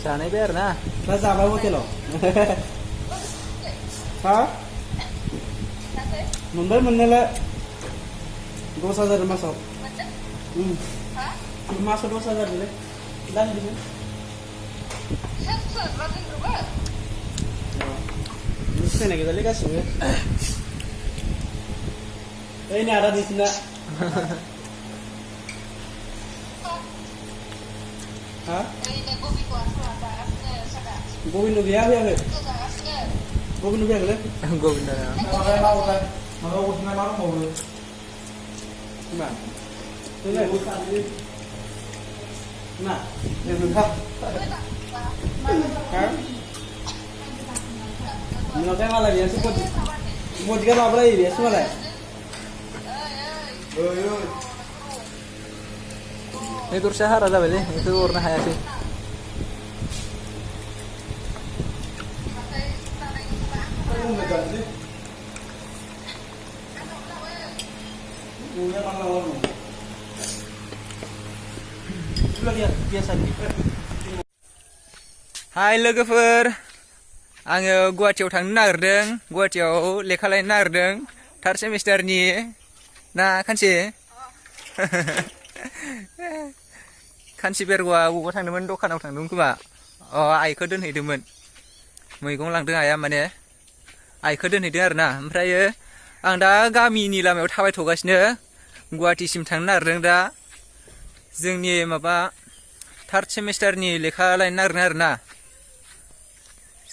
जानायबाय आरो ना दा जाबाय हटेलाव हा मोनबाय मोननायालाय 10,000 मासाव मासाव 10,000 गोलै दानदिनो सिनायनाय गोजालै गासिबो ओइ नै आदा नोंसिना हा Govindo gaya fैयाखै Govindo फैयाखैलै Govindo माबाया मावबाय माबा उठना मा दंबावो मा नोंलाय उठनानै मा नोंथां ha नोंथां मालाय बियासो बदिगा माबालायो बियासो मालाय ओइ ini kursi hara जाबायलै itu urna hayaसै Hai लोगोफोर आङो गुवाहाटीयाव थांनो नागिरदों गुवाहाटीयाव लेखा लायनो नागिरदों थार्ड सेमिस्टारनि ना खानसे खानसे बेरग'आ बबावबा थांदोंमोन दखानाव थांदोंमोन खोमा आइखौ दोनहैदोंमोन मैगं लांदों आइया माने आइखौ दोनहैदों आरो ना ओमफ्रायो आं दा गामिनि लामायाव थाबायथ'गासिनो गुवाहाटीसिम थांनो नागिरदों दा जोंनि माबा थार्ड सेमिस्टारनि लेखा लायनो नागिरदों आरो ना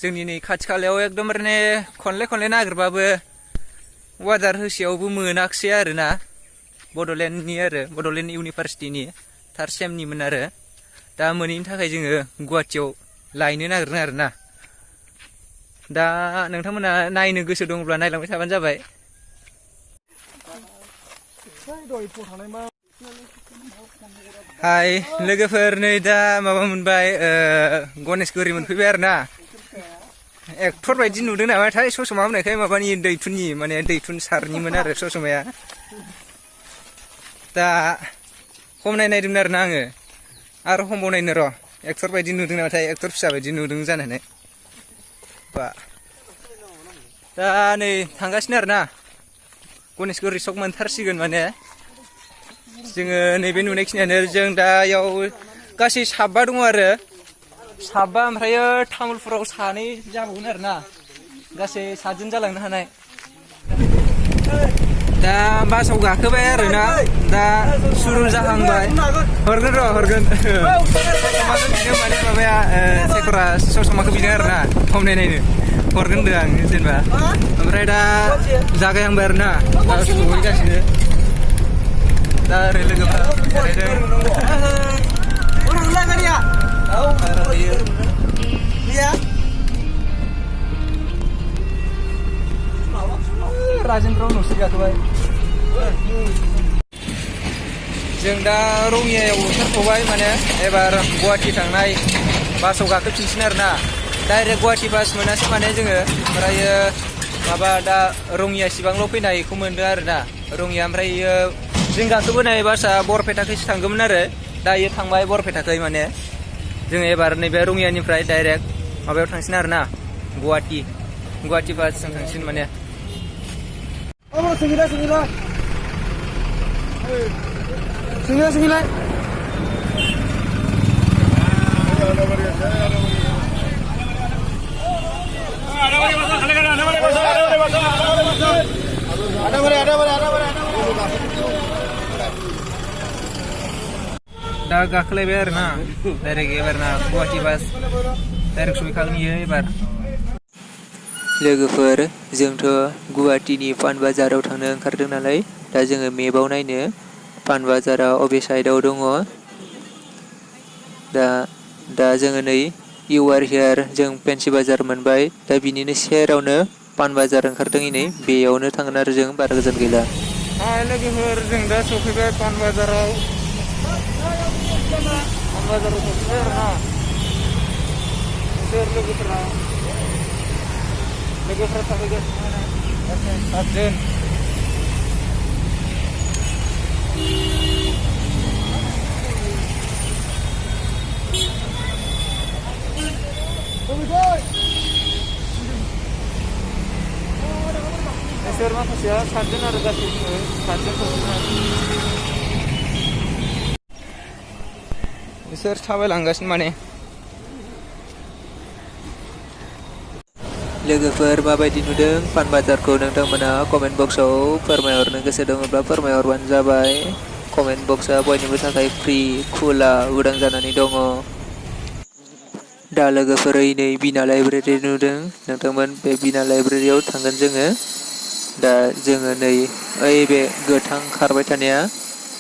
जोंनि नै खाथि खालायाव एकदम माने खनले नागिरबाबो वादार होसेयावबो मोनाखिसै आरो ना बड'लेण्डनि आरो बड'लेण्ड इउनिभारसिटिनि थार्ड सेमनिमोन आरो दा मोनैनि थाखाय जोङो गुवाहाटीयाव लायनो नागिरदों आरो ना दा नोंथांमोना नायनो गोसो दङब्ला नायलांबाय थाबानो जाबाय हाय लोगोफोर नै दा माबा मोनबाय गणेशगुरि मोनफैबाय आरो ना एक्टर बायदि नुदों नामाथाय ससमा होननायखाय माबानि दैथुननि माने दैथुन सारनिमोन आरो ससमाया दा हमनाय नायदोंमोन आरो ना आरो हमबावनायनो र' एक्टर बायदि नुदों नामाथाय एक्टर फिसा बायदि नुदों जानानै बा दा नै थांगासिनो आरो ना गणेशगुरि सक मोनथारसिगोन माने जोङो नैबे नुनायखिनियानो जों दा याव गासै साबा दङ आरो साबा ओमफ्रायो तामुलपुराव सानै जाबावगोन आरो ना गासै 7 जन जालांनो हानाय दा बासाव गाखोबाय आरो ना दा सुरु जाहांबाय हरगोन माने माबाया सेखरा ससमाखौ बिदों आरो ना हमनाय नायनो हरगोन होनदों आं जेनेबा ओमफ्राय दा जागायहांबाय आरो ना दा सहैगासिनो दा ओरै लोगोफ्रा राजेन्द्र उनावसो गाखोबाय जों दा रङियायाव ओंखारथ'बाय माने एबार गुवाहाटी थांनाय बासाव गाखोफिनसिन आरो ना डाइरेक्ट गुवाहाटी बास मोनासै माने जोङो ओमफ्रायो माबा दा रङिया सिबांल' फैनायखौ मोनदों आरो ना रङिया ओमफ्राय जों गाखोबोनाय बासआ बरपेटाखैसो थांगौमोन आरो दायो थांबाय बरपेटाखै माने जोङो एबार नैबे रङियानिफ्राय डाइरेक्ट माबायाव थांसिन आरो ना गुवाहाटी बासजों थांसिन माने Singilai. दा गाखोलायबाय आरो ना डाइरेक्ट एबार ना गुवाहाटी बास डाइरेक्ट सहैखागोन एबार लोगोफोर जोंथ' गुवाहाटीनि पान बाजाराव थांनो ओंखारदों नालाय दा जोङो मेपआव नायनो पान बाजारा अबे साइडआव दङ दा जोङो नै इउ आर हियार जों फेन्सि बाजार मोनबाय दा बिनिनो सेरावनो पान बाजार ओंखारदों नै बेयावनो थांगोन आरो जों बारा गोजान गैला लोगोफोर जों दा सफैबाय पान बाजाराव सफैबाय आरो ना सोर लोगोफोरा थाफैगासिनो 7 जन बिसोर माखासेया सातजन आरो गासै जोङो सातजन थांदोंमोन आरो बिसोर थाबायलांगासिनो माने लोगोफोर माबायदि नुदों पानबाजारखौ नोंथांमोना कमेन्ट बक्सआव फोरमायहरनो गोसो दङब्ला फोरमायहरबानो जाबाय कमेन्ट बक्सआ बयनिबो थाखाय फ्रि खुला उदां जानानै दङ दा लोगोफोर नै बिना लाइब्रेरि नुदों नोंथांमोन बे बिना लाइब्रेरियाव थांगोन जोङो दा जोङो नै ओइ बे गोथां खारबाय थानाया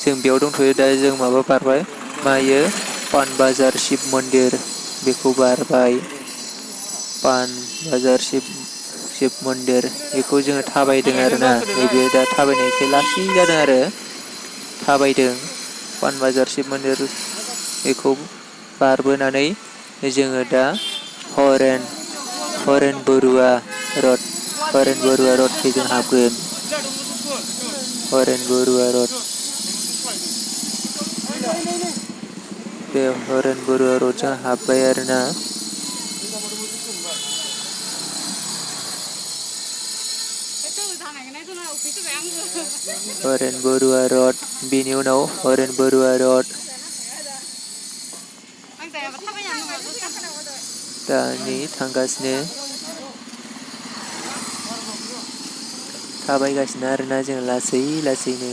जों बेयाव दंथ'यो दा जों माबा बारबाय मायो पानबाजार शिब मन्दिर बेखौ बारबाय पानबाजार शिब मन्दिर बेखौ जोङो थाबायदों आरोना नैबे दा थाबायनायखाय लासै जादों आरो थाबायदों पानबाजार शिब मन्दिर बेखौ बारबोनानै जोङो दा हरेन बरुवा रडखै जों हाबगोन हरेन बरुवा रड बे हरेन बरुवा रडजों हाबबाय आरोना हरेन बरुवा रड बेनि उनाव हरेन बरुवा रड दा नै थांगासिनो थाबायगासिनो आरोना जों लासै लासैनो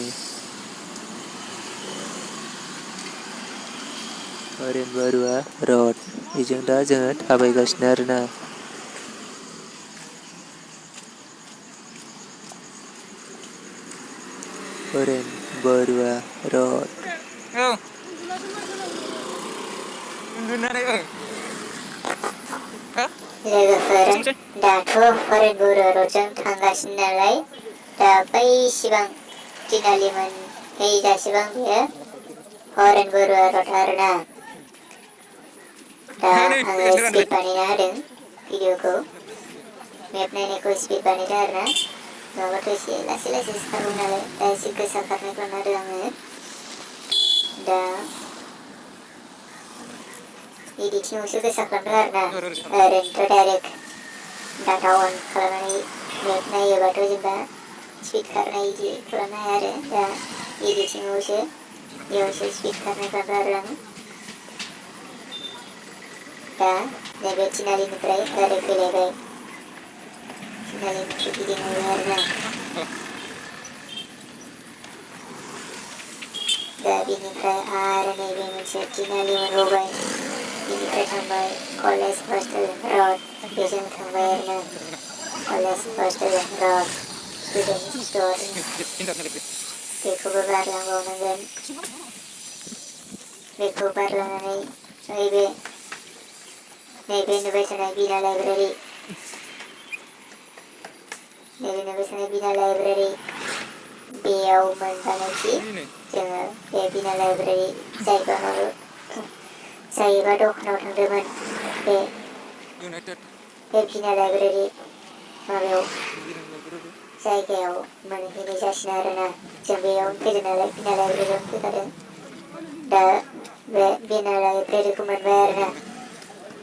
हरेन बरुवा रड बेजों दा जोङो थाबायगासिनो आरोना हरेन बरुवा रड लोगोफोर दाथ' हरेन बरुवा रडजों थांगासिनो नालाय दा बै सिगां तिनालिमोन हैजासिबां बेयो हरेन बरुवा रड आरोना दा आङो स्पिड बानायना होदों भिडिअखौ मेप नायनायखौ स्पिड बानायदों आरोना नङाबाथ' एसे लासै लासैसो खारगौ नालाय दा एसे गोसा खारनाय खालामना होदों आङो दा एडिटिंआवसो गोसा खालामदों आरोना ओरैनोथ' डाइरेक्ट डाटा अन खालामनानै मेप नायोबाथ' जों दा स्पिड खारनाय इदि खालामनो हाया आरो दा एडिटिंआवसो बेयावसो स्पिड खारनाय खालामदों आरो आं दा नैबे तिनालिनिफ्राय ओरै फैलायबाय तिनालिनिफ्राय गिदिंलायबाय आरोना दा बिनिफ्राय आरो नैबे मोनसे तिनालि मोनबावबाय बिनिफ्राय थांबाय कलेज हस्टेल रड बेजों थांबाय आरोना कलेज हस्टेल रड स्टुडेन्ट स्ट'र बेखौबो बारलांबावनांगोन बेखौ बारलांनानै नैबे नुबाय थानाय बिना लाइब्रेरि बेयाव मोनबानोखि जोङो बे बिना लाइब्रेरि जायोबा दखानाव थांदोंमोन बे बिना लाइब्रेरि माबायाव जायगायाव मोनहैनाय जासिनो आरोना जों बेयाव फैदों नालाय बिना लाइब्रेरियावनो फैखादों दा बे बिना लाइब्रेरिखौ मोनबाय आरोना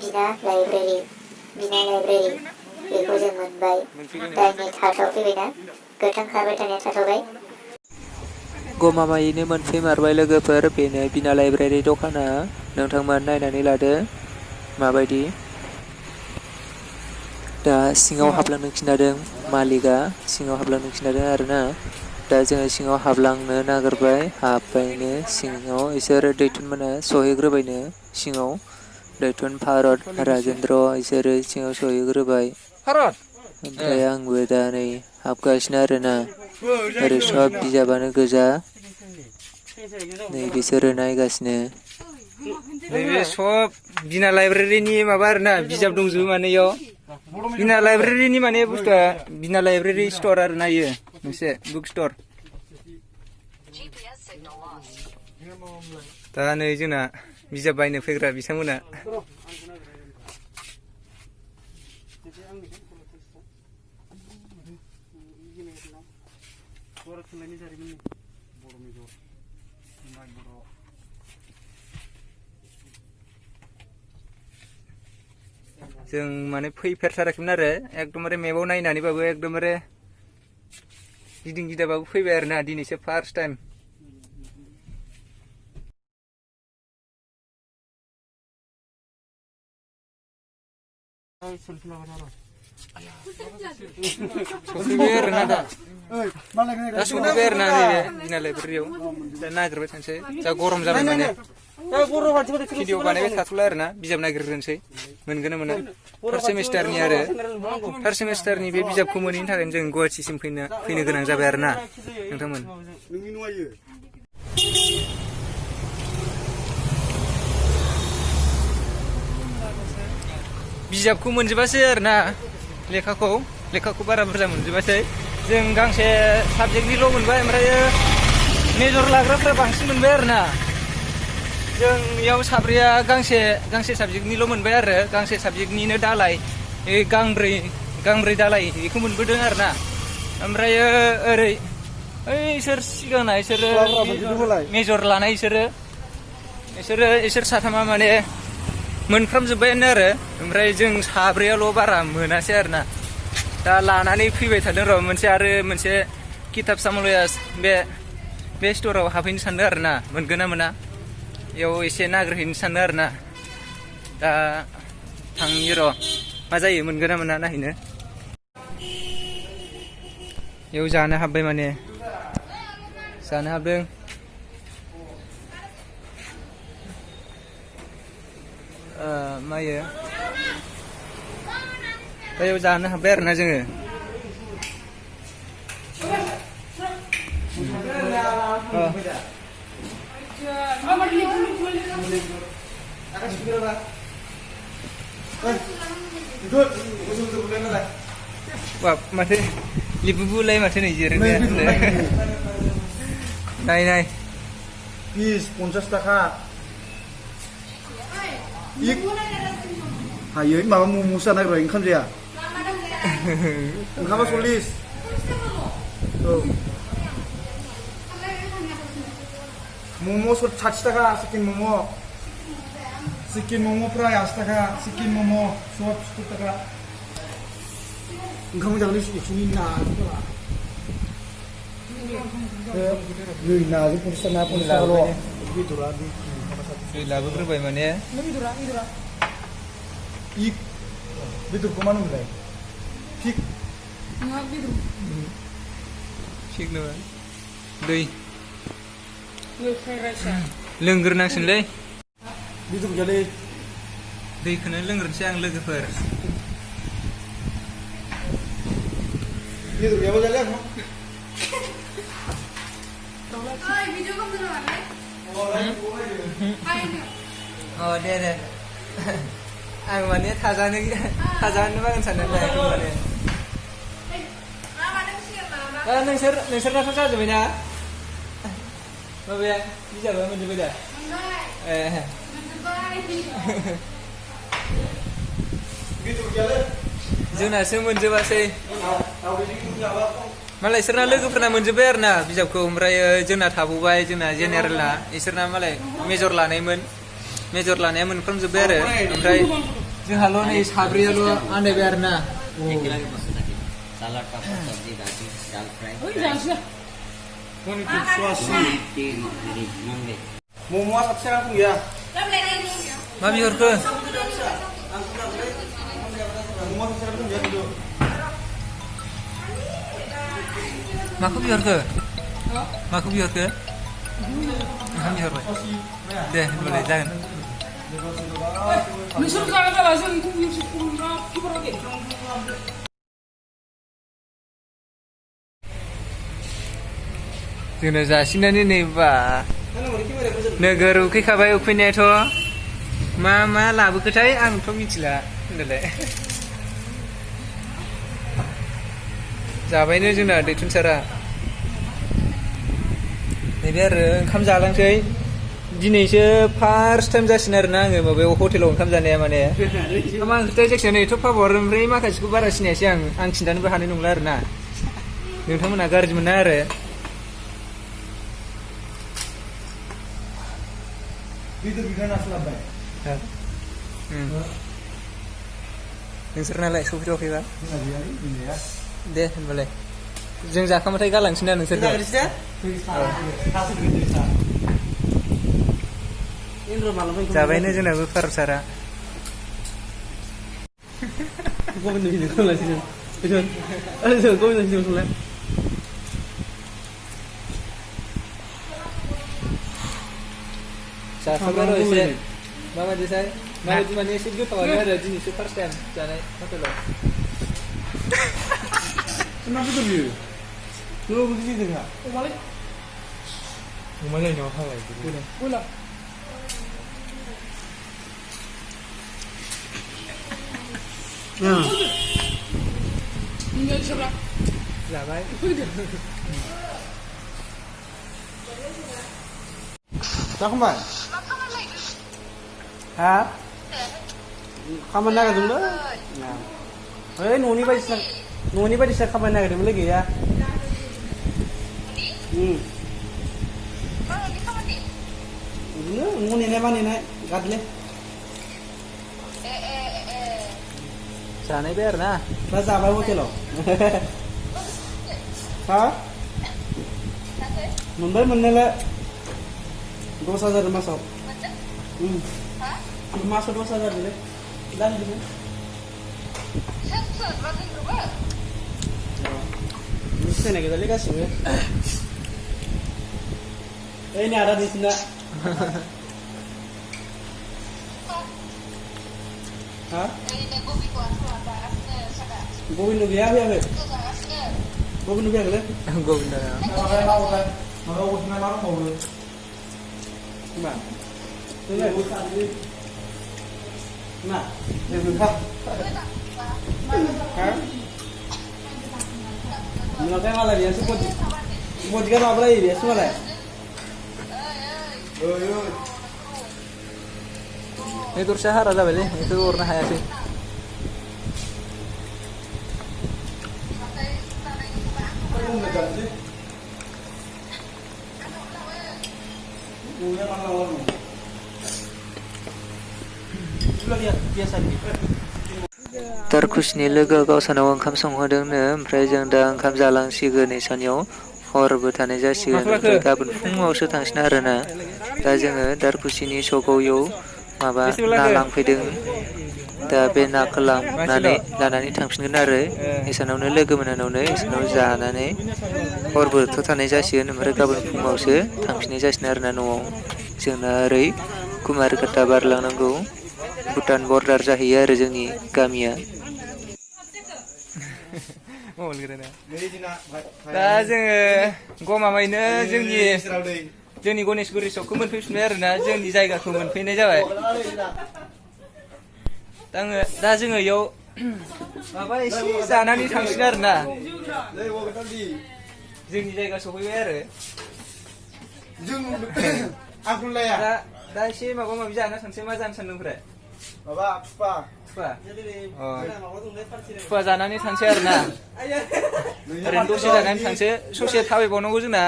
बिना लाइब्रेरि बेखौ जों मोनबाय दा नै थाथ'आव फैबायना गोथां खारबाय थानाया थाथ'बाय गमामायैनो मोनफैमारबाय लोगोफोर बेनो बिना लाइब्रेरि दखाना नोंथांमोन नायनानै लादो माबायदि दा सिङाव हाबलांनो खिन्थादों मालिकआ सिङाव हाबलांनो खिन्थादों आरोना दा जोङो सिङाव हाबलांनो नागिरबाय हाबबायनो सिङाव इसोरो दैथुनमोना सहैग्रोबायनो सिङाव दैथुन भारत राजेन्द्र इसोरो सिङाव सहैग्रोबाय ओमफ्राय आंबो दा नै हाबगासिनो आरोना ओरै सब बिजाबानो गोजा नै बिसोरो नायगासिनो नैबे सब बिना लाइब्रेरिनि माबा आरोना बिजाब दंजोबो माने इयाव बिना लाइब्रेरिनि माने बुस्थुआ बिना लाइब्रेरि स्ट'र आरोना इयो मोनसे बुक स्ट'र दा नै जोंना बिजाब बायनो फैग्रा बिथांमोना जों माने फैफेरथाराखैमोन आरो एकदमबारे मेपाव नायनानैबाबो एकदमबारे गिदिं गिदाबाबो फैबाय आरोना दिनैसो फार्स्ट टाइम सफैबाय आरोना दा सफैबाय आरोना नैबे दिना लाइब्रेरियाव दा नागिरबाय थानोसै जा गरम जाबाय माने भिडिअ बानायबाय थाथ'ला आरोना बिजाब नागिरग्रोनोसै मोनगोन ना मोना फार्स्ट सेमिस्टारनि बे बिजाबखौ मोनैनि थाखायनो जों गुवाहाटिसिम फैनो गोनां जाबाय आरोना नोंथांमोन बिजाबखौ मोनजोबासै आरोना लेखाखौ बारा बुरजा मोनजोबासै जों गांसे साबजेक्टनिल' मोनबाय ओमफ्राय मेजर लाग्राफ्रा बांसिन मोनबाय आरोना जों इयाव साब्रैया गांसे साबजेक्टनिल' मोनबाय आरो गांसे साबजेक्टनिनो दालाय गांब्रै दालाय बेखौ मोनबोदों आरोना ओमफ्राय ओरै इसोर सिगांना इसोरो मेजर लानाय इसोर साथामा माने मोनफ्रामजोब्बायानो आरो ओमफ्राय जों साब्रैयाल' बारा मोनासै आरोना दा लानानै फैबाय थादों र' मोनसे किताब सामलया बे स्टराव हाबहैनो सानदों आरोना मोनगोन ना मोना बेयाव एसे नागिरहैनो सानदों आरोना दा थांनि र' मा जायो मोनगोन ना मोना नायहैनो बेयाव जानो हाबबाय माने जानो हाबदों मायो बेयाव जानो हाबबाय आरोना जोङो Wah, mati libu bulai mati nih jiran ya. Nai. Is 50 taka. Ik. Hayo mama mumusa nak roing kan dia. Engkau sulis. Tuh. Momo 40 taka sekian momo. Sekian momo pray 80 taka, sekian momo 10 taka. Engkau jangan disini na. Nah, itu pun kalau gitu lagi. Lagu berubah mana ya? Ik, betul kemana mulai? Pik. Pik nama. Doi. Lengger nangsinlay. Betul jadi. Doi kena lengger siang legefer. Betul ya boleh lihat. Video kamu dulu kan? Oh, deh. Ang mana tazanan banget sana lah itu mana. Nengser nafas aja benda. Apa ya? Bisa apa mencoba dah? Betul jalan. जोंना सो मोनजोबासै मालाय इसोरना लोगोफोरना मोनजोब्बाय आरोना बिजाबखौ ओमफ्राय जोंना थाबावबाय जोंना जेनेरेलना इसोरना मालाय मेजर लानायमोन मेजर लानाया मोनफ्रामजोब्बाय आरो ओमफ्राय जोंहाल' नै साब्रैयाल' आन्दायबाय आरोना Momo sabse aku ya. मा बिहरखो Momo sabse aku ya dulu. माखौ बिहरखो माखौ बिहरखो ओंखाम बिहरबाय दे होनबालाय जागोन नोंसोर जागोन जाला जों खबरगे जोंना जासिनानै नै बा नोगोर उखैखाबाय उखैनायाथ' मा लाबोखोथाय आंथ' मिथिला होनदोलाय जाबायनो जोंना दैथुन सारा नैबे आरो ओंखाम जालांसै दिनैसो फार्स्ट टाइम जासिन आरोना आङो माबायाव हटेलाव ओंखाम जानाया माने मा ओंख्रिथाय जायखिजाया नै एथ' फाबर ओमफ्राय माखासेखौ बारा सिनायासै आं खिन्थानोबो हानाय नंला आरोना नोंथांमोनहा गाज्रि मोना आरो Betul bikin asal apa? नोंसोरनालाय सफैथ'वाखैबा Ini ya. दे होनबालाय जों जाखांबाथाय गालांसै ना नोंसोरखौ जाग्रोसै जाबायनो जोंनाबो फार सारा गोविंद भिडिअ खालामलायसै जों जों गोविंद भिडिअ खालामलाय जाखांबाय र' एसे माबायदिथाय माबायदि माने एसे गोथावानो आरो दिनैसो फार्स्ट टाइम जानाय हटेलाव Kenapa tuh dia? Lu begini dengar. balik. Gimana nyawa hal itu? Bola. Ini sebelah. जाबाय Jakoban. हा खामानि नागिरदोंमोन ओइ न'नि बायदिसिना खामानि नागिरदोंमोनलै गैया बिदिनो न' नेनाय मा नेनाय गादले जानायबाय आरो ना दा जाबाय हटेलाव हा मोनबाय मोननायालाय 10,000 मासाव मासाव 10,000 गोलै दा बिदिनो सिनायनाय गोजालै गासिबो ओइ नै आदा नोंसिना हा गबिन्द गैया फैयाखै Gobinda फैयाखैलै Govind Mau udah malam mau lu. मा नोंलाय मा Enggak. ha नोंलाय मालाय बियासो बदि kan माबालाय बियासो मालाय बेदरसा हारा जाबायलै बेखौ अरनो हायासै तारकुसनि लोगो गावसानाव ओंखाम संहोदोंनो ओमफ्राय जों दा ओंखाम जालांसिगोन इसानियाव हरबो थानाय जासिगोन ओमफ्राय गाबोन फुङावसो थांसिन आरोना दा जोङो तारकुसिनि सगावयाव माबा ना लांफैदों दा बे नाखौ लानानै थांफिनगोन आरो इसानावनो लोगो मोननावनो इसानाव जानानै हरबोथ' थानाय जासिगोन ओमफ्राय गाबोन फुङावसो थांफिननाय जासिगोन आरोना न'आव जोंना ओरै कुमारघाटा बारलांनांगौ भुटान बर्डार जाहैयो आरो जोंनि गामिया दा जोङो गमामायैनो जोंनि गणेशगुरि सकखौ मोनफैफिनबाय आरोना जोंनि जायगाखौ मोनफैनाय जाबाय दा जोङो इयाव माबा एसे जानानै थांसिगोन आरोना जोंनि जायगा सफैबाय आरो दा एसे माबा माबि जाना थांसै मा जानो सान्दों ओमफ्राय Baba, Pupa. फुवा जानानै थांसै आरोना ओरैनो दसे जानानै थांसै ससे थाबायबावनांगौ जोंना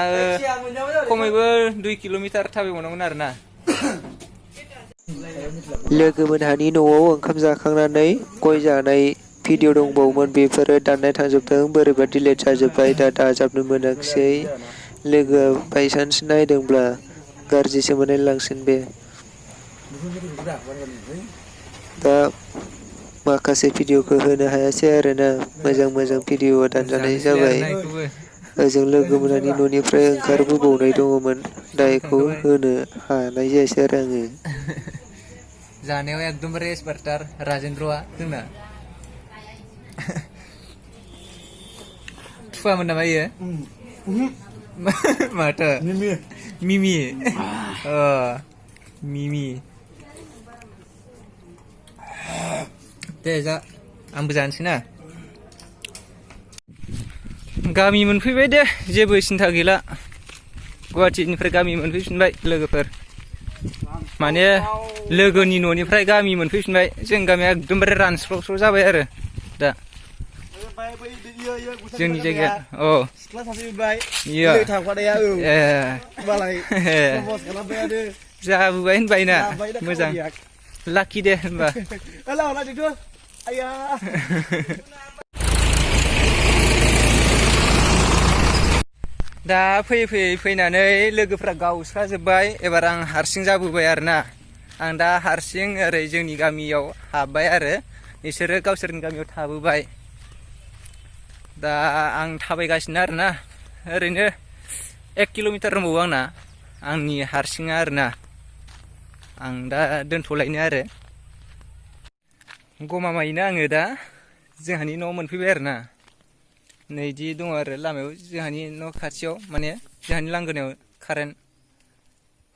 खमैबो 2 किल'मिटार थाबायबावनांगोन आरोना लोगो मोनहानि न'आव ओंखाम जाखांनानै गय जानाय भिडिअ दंबावोमोन बेफोरो दाननाय थांजोबदों बोरैबा डिलेट जाजोब्बाय दा दाजाबनो मोनाखिसै लोगोआ बायसान्स नायदोंब्ला गाज्रिसो मोनलायलांसिन बे दा माखासे भिडिअखौ होनो हायासै आरोना मोजां भिडिअ दानजानाय जाबाय ओजों लोगो मोनहानि न'निफ्राय ओंखारबोबावनाय दङमोन दा बेखौ होनो हानाय जायासै आरो आङो जानायाव एकदमबारे एक्सपार्टार राजेन्द्रआ जोंना थुवामोन नामा इयो माथो मिमि मिमि दे जा आंबो जानोसै ना गामि मोनफैबाय दे जेबो सिन्था गैला गुवाहाटीनिफ्राय गामि मोनफैफिनबाय लोगोफोर माने लोगोनि न'निफ्राय गामि मोनफैफिनबाय जों गामिया एकदमबारे रानस्रावस्राव जाबाय आरो दा जोंनि जायगाया सिख्ला सासे नुबाय इयो थांफानाया मालाय प्रप'ज खालामबायानो जाबोबाय होनबायना मोजां लाखि दे होनबा हेलौ लाखिथ' आया दा फैयै फैयै फैनानै लोगोफ्रा गावस्राजोब्बाय एबार आं हारसिं जाबोबाय आरोना आं दा हारसिं ओरै जोंनि गामियाव हाबबाय आरो बिसोरो गावसोरनि गामियाव थाबोबाय दा आं थाबायगासिनो आरोना ओरैनो 1 किल'मिटार दंबावो आंना आंनि हारसिङा आरोना आं दा दोनथ'लायनो आरो गमामायैनो आङो दा जोंहानि न'आव मोनफैबाय आरोना नैदि दङ आरो लामायाव जोंहानि न' खाथियाव माने जोंहानि लांगोनायाव कारेन्ट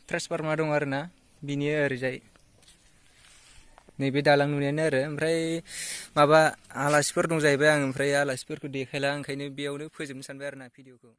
ट्रेन्सफर्मार दं आरोना बिनि ओरैजाय नैबे दालां नुनायानो आरो ओमफ्राय माबा आलासिफोर दं जाहैबाय आं ओमफ्राय आलासिफोरखौ देखायला ओंखायनो बेयावनो फोजोबनो सानबाय आरोना भिडिअखौ